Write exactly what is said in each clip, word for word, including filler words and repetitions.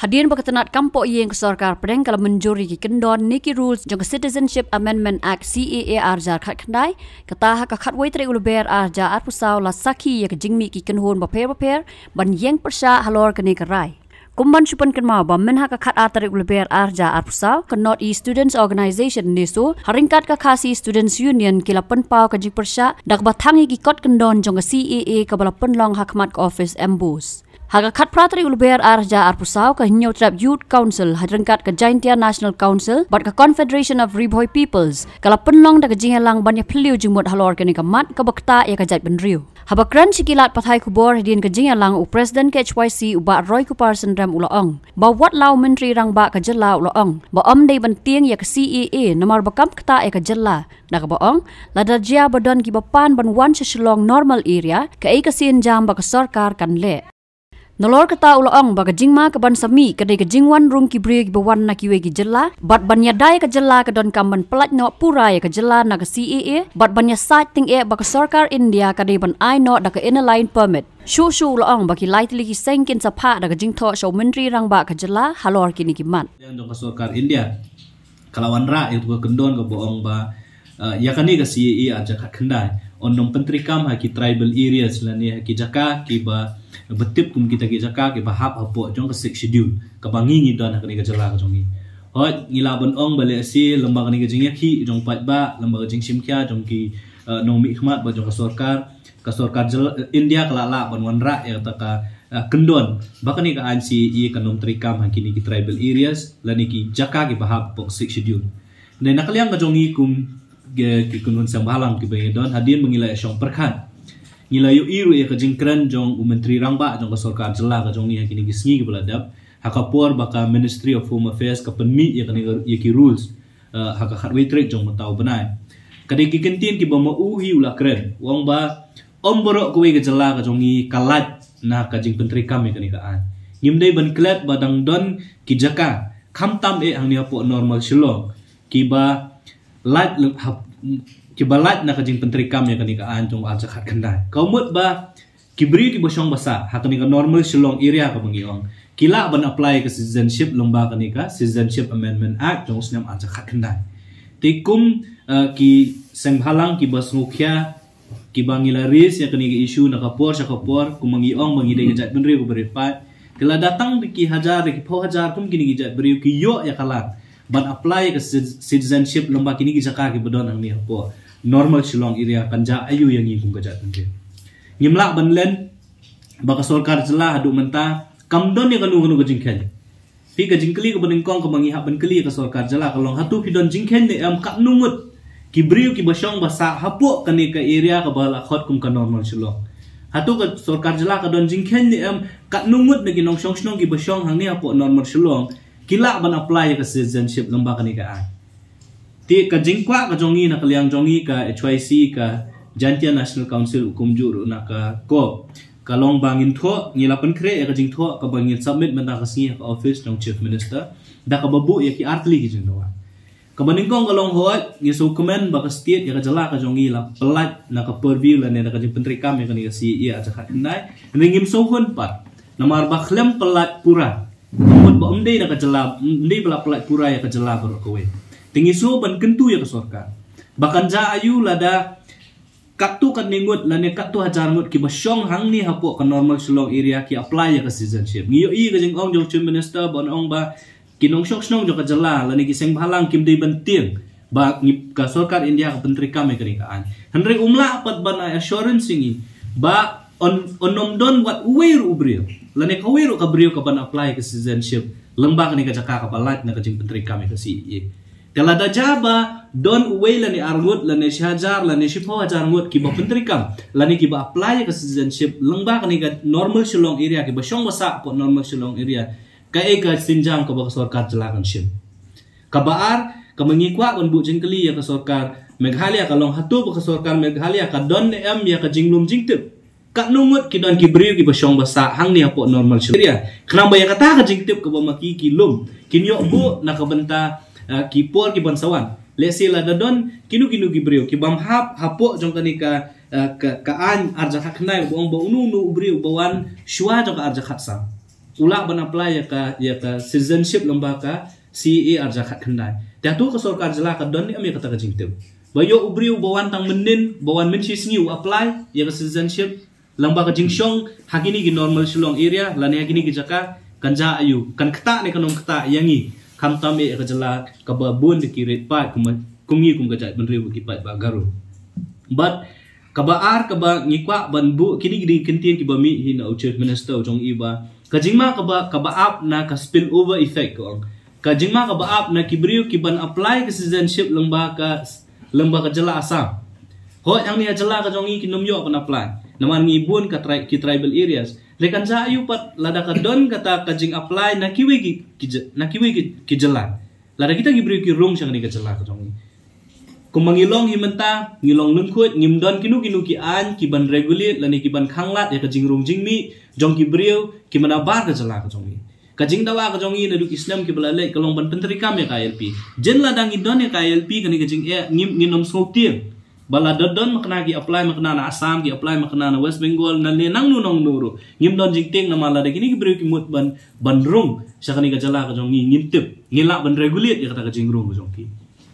Hadien ba ka tnad kam poh ïing ka sorkar pdeng ka la mynjur ïa ki kyndon ne ki rules jong ka Citizenship Amendment Act, C A A, ar hajar khatkhyndai, kata ha ka khatwei tarik u Lber ar hajar arphew saw la sakhi ïa ka jingmih ki kynhun bapher bapher ban ïeng pyrshah halor kane ka rai. Kum ban shu pynkynmaw ba mynha ka khatar tarik u Lber ar hajar arphew saw, ka North East Students Organisation, NESO, ha ryngkat ka Khasi Students Union ki la pynpaw ka jingpyrshah da kaba thang ïa ki kot kyndon jong ka C A A kaba la pynlong ha khmat ka ophis MBOSE. Ha ka khatphra tarik u Lber ar hajar arphew saw, ka Hynñiewtrep Youth Council ha ryngkat ka Jaintia National Council bad ka Confederation of Ri Bhoi Peoples ka la pynlong da ka jingïalang ban ïaphylliew jingmut halor kane ka mat kaba ktah ïa ka jaitbynriew. Haba kren sha ki lad pathai khubor hadien ka jingïalang, u President K H Y C, u Bah Roy Kupar Synrem, u la ong ba wat la u Myntri Rangbah ka jylla u la ong ba ym dei ban tieng ïa ka C A A namar ba kam ktah ïa ka jylla, da kaba ong lada jia ba don kiba pan ban wan sha Shillong Normal Area, kaei ka sienjam ba ka sorkar kan leh. Nalor kata u la ong ba ka jingma ka ban sa mih ka dei ka jingwan rung ki briew kiba wan na kiwei ki jylla bad ban ïada ïa ka jylla ka donkam ban pyllait noh pura ïa ka jylla na ka C A A bad ban ïasaid tyngeh ba ka sorkar India ka dei ban ai noh da ka Inner Line Permit. Shuh shuh u la ong ba ki lai tylli ki seng kin sa phah da ka jingthoh sha u Myntri Rangbah ka jylla halor kine ki mat. Jong ka sorkar India ka la wanrah ïa ka kyndon kaba ong ba, uh, ïa kane ka C A A ar hajar khatkhyndai yn nym pyntreikam ha ki tribal areas lane ha ki jaka kiba, ba tip kum kita ki jaka kiba hap hapoh jong ka Sixth Schedule kaba ngi ngi don ha kane ka jylla ka jong ngi. Hooid, ngi lah ban ong ba lehse lem bad kane ka jingïakhih jong paidbah, lem bad ka jingshimkhia jong ki, uh, nongmihkhmat bad jong ka sorkar, ka sorkar jylla, India ka la lah ban wanrah ïa kata ka, uh, kyndon ba kane ka aiñ C A A kan nym treikam ha kine ki tribal areas lane ki jaka kiba hap hapoh Sixth Schedule. Hynrei na ka liang ka jong ngi kum ki, ki kynhun seng bhalang kiba ngi don, hadien ba ngi la ïa shong pyrkhat, ngi la ïohi ruh ïa ka jingkren jong u Myntri Rangbah jong ka sorkar jylla ka jong ngi ha kine ki sngi kiba la dep, ha ka por ba ka Ministry of Home Affairs ka pynmih ïa kane ka, ïa ki rules, uh, ha ka khatwei tarik jong mynta u bnai. Ka dei ki kyntien kiba ma u hi u la kren, u ong ba ym baroh kawei ka jylla ka jong ngi ka lait na ka jingpyntreikam ïa kane ka aiñ. Ngim dei ban klet ba dang don ki jaka, khamtam eh hangne hapoh Normal Shillong, kiba lait lem-, hap-, kiba lait na ka jingpyntreikam ïa kane ka aiñ jong ar hajar khatkhyndai. Ka mut ba ki briew kiba shong ba sah ha kane ka Normal Shillong Area kaba ngi ong, ki lah ban apply ka citizenship lyngba kane ka Citizenship Amendment Act jong u snem ar hajar khatkhyndai. Te kum, uh, ki seng bhalang kiba sngewkhia, kiba ngi la raise ïa kane ka issue na ka por sha ka por, kumba ngi ong ba ngi dei ka jaitbynriew kaba rit paid. Te lada tang da ki hajar, da ki phew hajar kum kine ki jaitbynriew ki ïoh ïa ka lad ban apply ïa ka ci-, citizenship lyngba kine ki jaka kiba don hangne hapoh Normal Shillong Area, kan jia aiu ïa ngi kum ka jaitbynriew? Ngim lah ban len ba ka sorkar jylla haduh mynta kam don ïa kano kano ka jingkheiñ. Phi, ka jingkylli kaba nyngkong kaba ngi hap ban kylli ïa ka sorkar jylla ka long, hato phi don jingkheiñ ne em katno ngut ki briew kiba shong ba sah hapoh kane ka area kaba la khot kum ka Normal Shillong? Hato ka sorkar jylla ka don jingkheiñ ne em katno ngut na ki nongshong shnong kiba shong hangne hapoh Normal Shillong ki lah ban apply ïa ka citizenship lyngba kane ka aiñ? Te ka jingkwah ka jong ngi na ka liang jong ngi ka H Y C, ka Jaintia National Council, kumjuh ruh na ka COB, ka long ba ngin thoh, ngi la pynkhreh ïa ka jingthoh kaba ngin submit mynta ka sngi ha ka office jong Chief Minister, da kaba buh ïa ki artylli ki jingdawa. Kaba nyngkong ka long, hooid, ngi sngewkmen ba ka state, ïa ka jylla ka jong ngi la pyllait na ka purview lane na ka jingpyntreikam ïa kane ka C A A ar hajar khatkhyndai. Hynrei ngim sngewhun pat namar ba khlem pyllait pura, ka mut ba ym dei na ka jylla, ym dei ba la pyllait pura ïa ka jylla baroh kawei. Te ngi sngew ban kyntu ïa ka sorkar ba kan jia aiu lada katto katne ngut lane katto hajar ngut kiba shong hangne hapoh ka Normal Shillong Area ki apply ïa ka citizenship. Ngi ïohi ka jingong jong Chief Minister ban ong ba ki nongshong shnong jong ka jylla lane ki seng bhalang kim dei ban tieng ba ngi, ka sorkar India ka pyntreikam ïa kane ka aiñ. Hynrei um lah pat ban ai assurance ïa ngi ba yn, yn nym don wat uwei ruh u briew lane kawei ruh ka briew ka ban apply ka citizenship lyngba kane ka jaka kaba lait na ka jingpyntreikam ïa ka C A A. Te lada jia ba don uwei lane ar ngut lane shi hajar lane shiphew hajar ngut kiba pyntreikam lane kiba apply ïa ka citizenship lyngba kane ka Normal Shillong Area, kiba shong ba sah hapoh Normal Shillong Area, kaei ka sienjam kaba ka sorkar jylla kan shim? Kaba ar, kaba ngi kwah ban buh jingkylli ïa ka sorkar Meghalaya ka long, hato ba ka sorkar Meghalaya ka don ne em ïa ka jinglum jingtip katno ngut ki don ki briew kiba shong ba sah hangne hapoh Normal Shillong Area? Khnang ba ïa kata ka jingtip kaba ma ki ki lum kin ïoh buh na ka bynta, ah, ki por ki ban sa wan. Lehse lada don kino kino ki briew ki bym hap hapoh jong kane ka, ah, ka, ka aiñ ar hajar khatkhyndai ba ong ba uno uno u briew ba wan shuwa jong ka ar hajar khatsaw, u lah ban apply ïa ka, ïa ka citizenship lyngba ka C A A arja khat khyndai. Te hato ka sorkar jylla ka don ne em ïa kata ka jingtip? Ba ïoh u briew ba wan tang mynnin, ba wan mynshisngi u apply ïa ka citizenship lyngba ka jingshong ha kine ki normal Shillong area lane ha kine ki jaka, kan jia aiu, kan ktah ne kan ym ktah ïa ngi, khamtam eh ïa ka jylla kaba bun da ki rit paid kum, kum ngi kum ka jaitbynriew ki paid ba Garo. Bad kaba ar kaba ngi kwah ban buh kine ki dei ki kyntien kiba mih hi na u Chief Minister u jong i ba ka jingma kaba, kaba ap na ka spill over effect ka ong. Ka jingma kaba ap na ki briew ki ban apply ka citizenship lyngba ka, lyngba ka jylla Assam. Hooid hangne ha jylla ka jong ngi kin ym ïoh ban apply namar ngi bun ka tri-, ki tribal areas. Te kan jia aiu pat lada ka don kata ka jing apply na kiwei ki, ki jy-, na kiwei ki, ki jylla. Lada kita ki briew ki rung sha kane ka jylla ka jong ngi. Kumba ngi long hi mynta, ngi long lyngkhuid, ngim don kino kino ki aiñ ki ban regulate lane ki ban khanglad ïa ka jingrung jingmih jong ki briew ki nabar ka jylla ka jong ngi. Ka jingdawa ka jong ngi naduh ki snem kiba la leit ka long ban pyntreikam ïa ka I L P. Jin lada ngi don ïa ka I L P kane ka jingeh ngim, ngin ym sngewtieng. Ba lada don makna ki apply makna na Assam, ki apply makna na West Bengal, na ne nangno nangno ruh, ngim don jingtieng namar lada kine ki briew ki mut ban, ban rung sha kane ka jylla ka jong ngi, ngim tip ngi lah ban regulate ïa kata ka jingrung ka jong ki.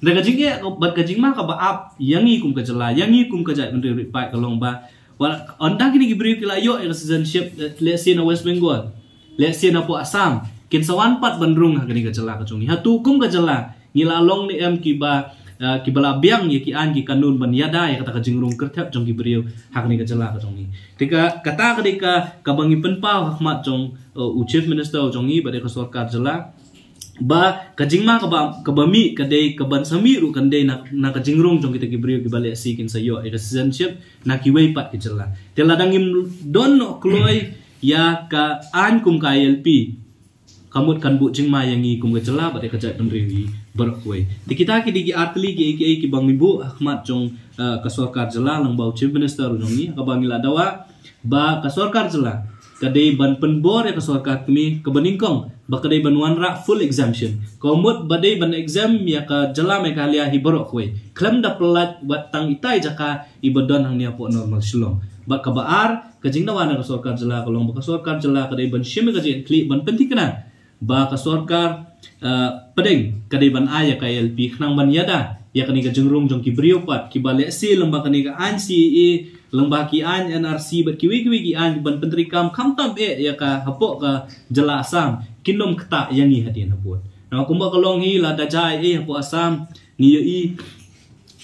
Te ka jingeh bad ka jingma kaba ap ïa ngi kum ka jylla, ïa ngi kum ka jaitbynriew rit paid ka long ba, wat ynda kine ki briew ki la ïoh ïa ka citizenship, eh, let's say na West Bengal, let's say na poh Assam, kin sa wan pat ban rung ha kane ka jylla ka jong ngi. Hato kum ka jylla ngi la long ne em kiba, eh, kiba la biang ïa ki aiñ ki kanun ban ïada ïa kata ka jingrung kyrthep jong ki briew ha kane ka jylla ka jong ngi? Te ka, kata ka dei ka, kaba ngi pynpaw ha khmat jong, eh, u Chief Minister u jong ngi bad ïa ka sorkar jylla. Ba ka jingma kaba, kaba mih ka dei, ka ban sa mih ruh kan dei na, na ka jingrung jong kita ki briew kiba lehse kin sa ïoh ïa ka citizenship na kiwei pat ki jylla. Te lada ngim don noh kloi ïa ka aiñ kum ka I L P, ka mut kan buh jingma ïa ngi kum ka jylla bad ïa ka jaitbynriew hi baroh kawei. Te kita ki dei ki artylli ki, ki, kiba ngi buh ha khmat jong, eh, ka sorkar jylla lyngba u Chief Minister u jong ngi, kaba ngi la dawa ba ka sorkar jylla ka dei ban pynbor ïa ka sorkar kmie kaba nyngkong ba ka dei ban wanrah full exemption. Ka mut ba dei ban exempt ïa ka jylla Meghalaya hi baroh kawei, khlem da pyllait wat tang itai jaka iba don hangne hapoh normal Shillong. Bad kaba ar, ka jingdawa na ka sorkar jylla ka long ba ka sorkar jylla ka dei ban shim ïa ka jingkitkhlieh ban pynthikna ba ka sorkar, eh, pdeng ka dei ban ai ïa ka I L P khnang ban ïada ïa kane ka jingrung jong ki briew pat kiba lehse lyngba kane ka aiñ C A A, lyngba ki aiñ N R C bad kiwei kiwei ki aiñ ban pyntreikam khamtam eh ïa ka hapoh ka jylla Assam, kin ym ktah ïa ngi hadien habud. Namar kumba ka long hi, lada jia ei ei hapoh Assam, ngi ïohi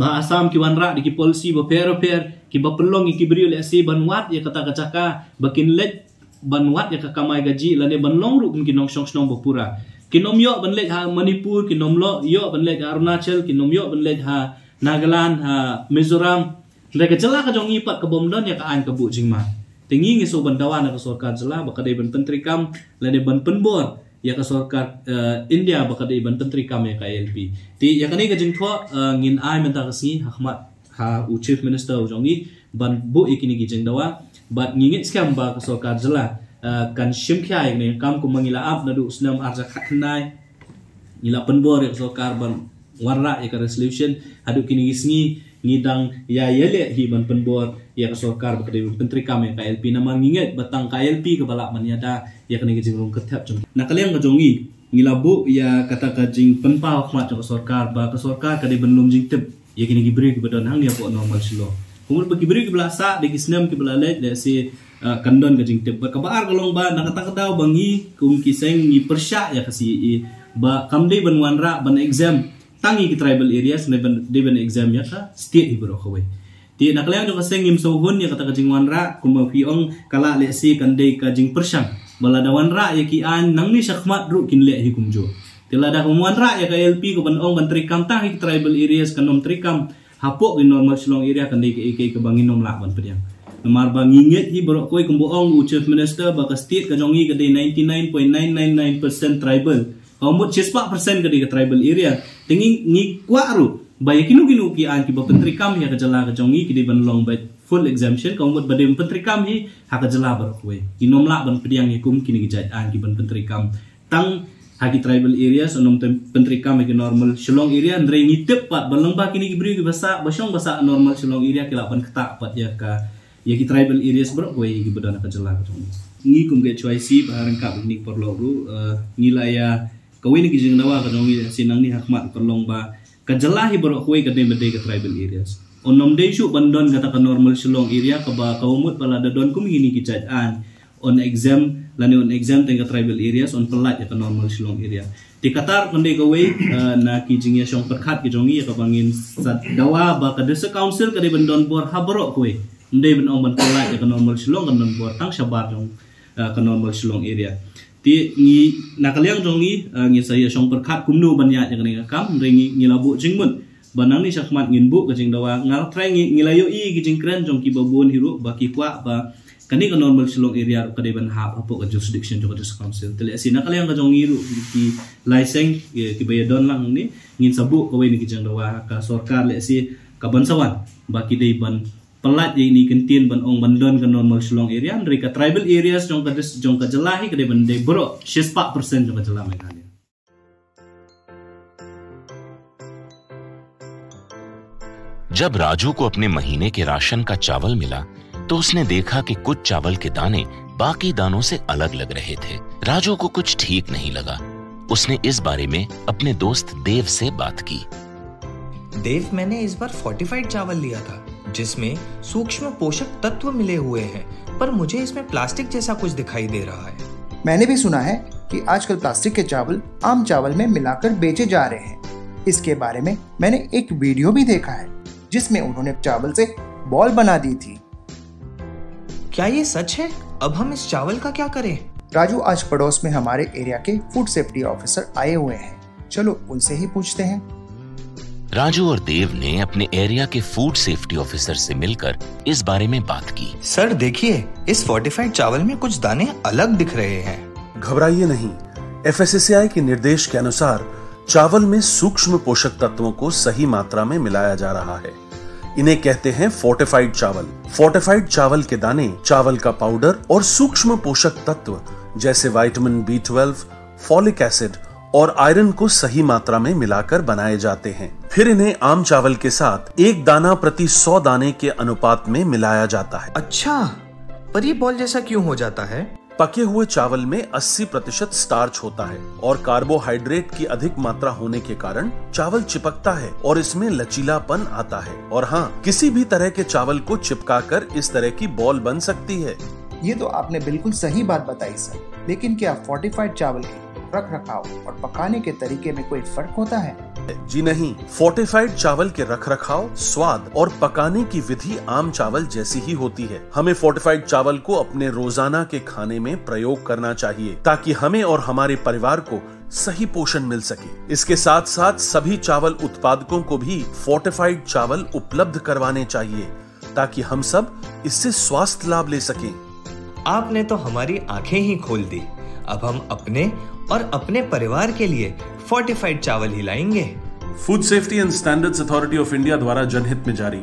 ba Assam ki wanrah da ki policy bapher bapher kiba pynlong ïa ki briew lehse ban wad ïa kata ka jaka ba kin leit ban wad ïa ka kamai kajih lane ban long ruh kum ki nongshong shnong bapura. Kin ym ïoh ban leit ha Manipur, kin ym ïoh ban leit ha Arunachal, kin ym ïoh ban leit ha Nagaland, ha Mizoram. Hynrei ka jylla ka jong ngi pat ka bym don ïa ka aiñ ka buh jingma. Te ngi ngi shu ban dawa na ka sorkar jylla ba ka dei ban pyntreikam lane ban pynbor ïa ka sorkar, eh, India ba ka dei ban pyntreikam ïa ka I L P. Te ïa kane ka jingthoh, eh, ngin ai mynta ka sngi ha khmat ha u Chief Minister u jong ngi ban buh ïa kine ki jingdawa. Bad ngi ngeit skhem ba ka sorkar jylla, eh, kan shim khia ïa kane ka kam kumba ngi la ap naduh u snem arhajar khatkhyndai. Ngi la pynbor ïa ka sorkar ban wanrah ïa ka resolution, haduh kine ki sngi ngi dang ïa ïaleh hi ban pynbor ïa ka sorkar ba ka dei ban pyntreikam ïa ka I L P namar ngi ngeit ba tang ka I L P kaba lah ban ïada ïa kane ka jingrung kyrthep jong. Na ka liang ka jong ngi, ngi la buh ïa kata ka jingpynpaw khmat jong ka sorkar ba ka sorkar ka dei ban lum jingtip ïa kine ki briew kiba don hangne hapoh normal Shillong. Kumno ba ki briew kiba la sah da ki snem kiba la leit, lehse, eh, kan don ka jingtip. Bad kaba ar ka long ba na kata ka daw ba ngi kum ki seng ngi pyrshah ïa ka C A A ba kam dei ban wanrah ban exempt tang ïa ki tribal areas, ne ban, dei ban exempt ïa ka state hi baroh kawei. Te na ka liang jong ka seng ngim sngewhun ïa kata ka jingwanrah, kumba phi ong ka lah lehse kan dei ka jingpyrshang ba lada wanrah ïa ki aiñ nangne shakhmat ruh kin leh hi kumjuh. Te lada kam wanrah ïa ka I L P ka ban ong ban treikam tang ïa ki tribal areas, kan ym treikam hapoh ki normal Shillong area, kan dei kaei kaei kaba ngin ym lah ban pdiang. Namar ba ngi ngeit hi baroh kawei kumba ong u Chief Minister ba ka state ka jong ngi ka dei ninety nine point nine nine nine percent tribal. Ka mut shispah percent ka dei ka tribal area. Te ngi, ngi kwah ruh ba ïa kino kino ki aiñ kiba pyntreikam ïa ka jylla ka jong ngi ki dei ban long beit full exemption, ka mut ba dei ban pyntreikam hi ha ka jylla baroh kawei. Ngin ym lah ban pdiang ïa kum kine ki jait aiñ kiban pyntreikam tang ha ki tribal areas, ym pyntreikam ha ki normal Shillong area. Hynrei ngi tip pat ba lyngba kine ki briew kiba sah, ba shong ba sah normal Shillong area ki lah ban ktah pat ïa ka ïa ki tribal areas baroh kawei kiba don ha ka jylla ka jong ngi. Ngi kum ka H Y C ba ha ryngkat bad kine ki paralok ruh, eh, ngi la ïa, kawei na ki jingdawa ka jong ngi sien nangne ha khmat ka long ba ka jylla hi baroh kawei ka dei ba dei ka tribal areas. Yn ym dei shuh ban don kata ka normal Shillong area kaba, kaba mut ba lada don kum kine ki jait aiñ yn exempt lane yn exempt tang ka tribal areas, yn pyllait ïa ka normal Shillong area. Te kata ruh kan dei kawei, eh, na ki jingïashong pyrkhat ki jong ngi ïa kaba ngin sa dawa ba ka District Council ka dei ban don bor ha baroh kawei. Ym dei ban ong ban pyllait ïa ka normal Shillong, kan don bor tang shabar jong, eh, ka normal Shillong area. Te ngi na ka liang jong ngi, eh, ngin sa ïashong pyrkhat kumno ban ïaid ïa kane ka kam, hynrei ngi, ngi la buh jingmut ba nangne shakhmat ngin buh ka jingdawa. Nga trai ngi, ngi la ïohi ki jingkren jong kiba bun hi ruh ba ki kwah ba kane ka normal Shillong area ruh ka dei ban hap hapoh ka jurisdiction jong ka District Council. Te lehse na ka liang ka jong ngi ruh ki lai seng, eh, kiba ïadon lang ne, ngin sa buh kawei na ki jingdawa ha ka sorkar lehse kaban sa wan ba ki dei ban pyllait ïa ine i kyntien ban ong ban don ka normal Shillong area, hynrei ka tribal areas jong ka dis-, jong ka jylla hi ka dei ban dei baroh shispah percent jong ka jylla Meghalaya. जब राजू को अपने महीने के राशन का चावल मिला, तो उसने देखा कि कुछ चावल के दाने बाकी दानों से अलग लग रहे थे। राजू को कुछ ठीक नहीं लगा। उसने इस बारे में अपने दोस्त देव से बात की। देव, मैंने इस बार फोर्टिफाइड चावल लिया था, जिसमें सूक्ष्म पोषक तत्व मिले हुए हैं, पर मुझे इसमें प्लास्टिक जैसा कुछ दिखाई दे रहा है। मैंने भी सुना है कि आजकल प्लास्टिक के चावल आम चावल में मिलाकर बेचे जा रहे हैं। इसके बारे में मैंने एक वीडियो भी देखा है, जिसमें उन्होंने चावल से बॉल बना दी थी। क्या ये सच है? अब हम इस चावल का क्या करें? राजू आज पड़ोस में हमारे एरिया के फूड सेफ्टी ऑफिसर आए हुए हैं, चलो उनसे ही पूछते हैं। राजू और देव ने अपने एरिया के फूड सेफ्टी ऑफिसर से मिलकर इस बारे में बात की। सर, देखिए, इस फोर्टिफाइड चावल में कुछ दाने अलग दिख रहे हैं। घबराइए नहीं, एफएसएसएआई के निर्देश के अनुसार चावल में सूक्ष्म पोषक तत्वों को सही मात्रा में मिलाया जा रहा है। इन्हें कहते हैं फोर्टिफाइड चावल। फोर्टिफाइड चावल के दाने, चावल का पाउडर और सूक्ष्म पोषक तत्व जैसे vitamin B twelve, folic acid और आयरन को सही मात्रा में मिलाकर बनाए जाते हैं। फिर इन्हें आम चावल के साथ एक दाना प्रति सौ दाने के अनुपात में मिलाया जाता है। अच्छा, पर ये बॉल जैसा क्यों हो जाता है? पके हुए चावल में अस्सी प्रतिशत स्टार्च होता है और कार्बोहाइड्रेट की अधिक मात्रा होने के कारण चावल चिपकता है और इसमें लचीलापन आता है। और हाँ, किसी भी तरह के चावल को चिपकाकर इस तरह की बॉल बन सकती है। ये तो आपने बिल्कुल सही बात बताई सर, लेकिन क्या फोर्टिफाइड चावल के रख रखाव और पकाने के तरीके में कोई फर्क होता है? जी नहीं, फोर्टिफाइड चावल के रख रखाव, स्वाद और पकाने की विधि आम चावल जैसी ही होती है। हमें फोर्टिफाइड चावल को अपने रोजाना के खाने में प्रयोग करना चाहिए, ताकि हमें और हमारे परिवार को सही पोषण मिल सके। इसके साथ साथ सभी चावल उत्पादकों को भी फोर्टिफाइड चावल उपलब्ध करवाने चाहिए, ताकि हम सब इससे स्वास्थ्य लाभ ले सकें। आपने तो हमारी आंखें ही खोल दी। अब हम अपने और अपने परिवार के लिए फोर्टिफाइड चावल ही लाएंगे। Food Safety and Standards Authority of India द्वारा जनहित में जारी।